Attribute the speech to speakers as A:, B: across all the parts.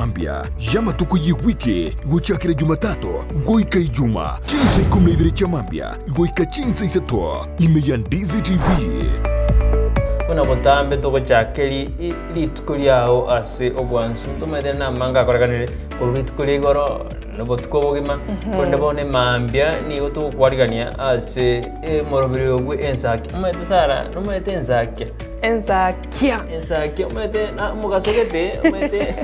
A: mambia y'amatuko y'ewiki gochakera Jumatatu goika Ijuma, chinsa ikomi na ibere chia mambia goika chinsa isato, ime ya Ndizi TV.
B: Buna botambe togochakeri rituko riao ase obwansu, ntomanyete namange akorekanire korwa rituko ria igoro na obotuko obogima, korende bono emambia nigo togokwarigania ase emoroberi oyo bwe ensaki. Omanyete Sarah, nomanyete ensakia?
C: Ensakia.
B: Ensakia omanyete na omogaso gete omanyete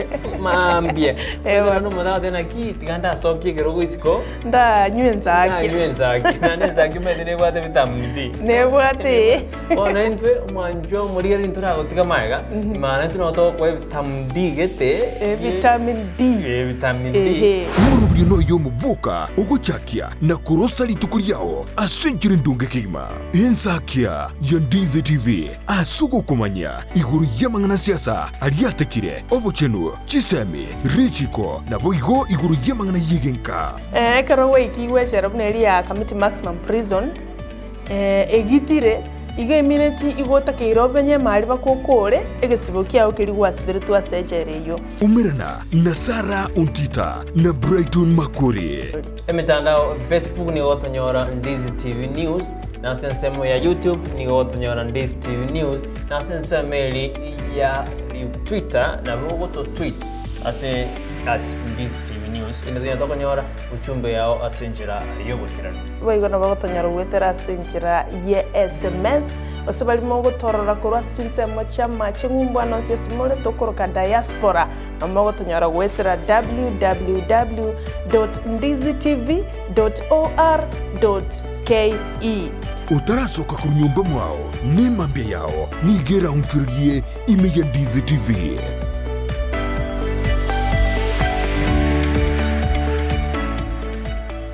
B: maambia.
C: Ewa.
B: Omanyete omonto agoteba naki tiga ndasokie ekerogo isiko.
C: Ndanywe ensakia.
B: Ndanywe ensakia. Naende ensakia omanyete nebwate vitamin D.
C: Nebwate ee.
B: Bono intwe omwanchwa omorigereria ntoragotiga magega, maana intwe nabo togokoa evitamin D gete.
C: Vitamin D.
B: Eh, vitamin D.
C: Ehe.
A: Omorobio noyo omoboka ogochakia na korosa rituko riao ase enchera endonge kegima. Ensakia ya Ndizi TV ase ogokomanya igoro y'amang'ana siasa aria atekire, obochenu, chisemi, richiko, naboigo igoro y'amang'ana y'egenka.
C: Ekero gwaikigwe echela buna eria ya Kamiti Maximum Prison, egitire, igo emineti igo otakeire omenye emari mpaka okore egesibo kiao keria gwasiberetwe ase echela eyio.
A: Umerana na Sarah Ontita na Brighton Makori.
B: Emetandao, Facebook nigo ogotonyora Ndizi TV News, na ase ensemo ya YouTube nigo ogotonyora Ndizi TV News, na ase ensemo eri ya Twitter nabo ogototweet ase at Ndizi TV News. Inde tonya tokonyora uchumbe yao ase enchera y'oboikeranu.
C: Boigo nabo ogotonyora goetera ase enchera ye sms, gose baria mogotorora korwa ase chinsemo chi'amache ng'umbu ande onsi ase more tokoroka diaspora. Nabo mogotonyora goetera www dot ndizitv dot or dot ke.
A: Otarasoka korwa nyomba mwao, nemambia yao nigo eraonchorerie ime ya Ndizi TV.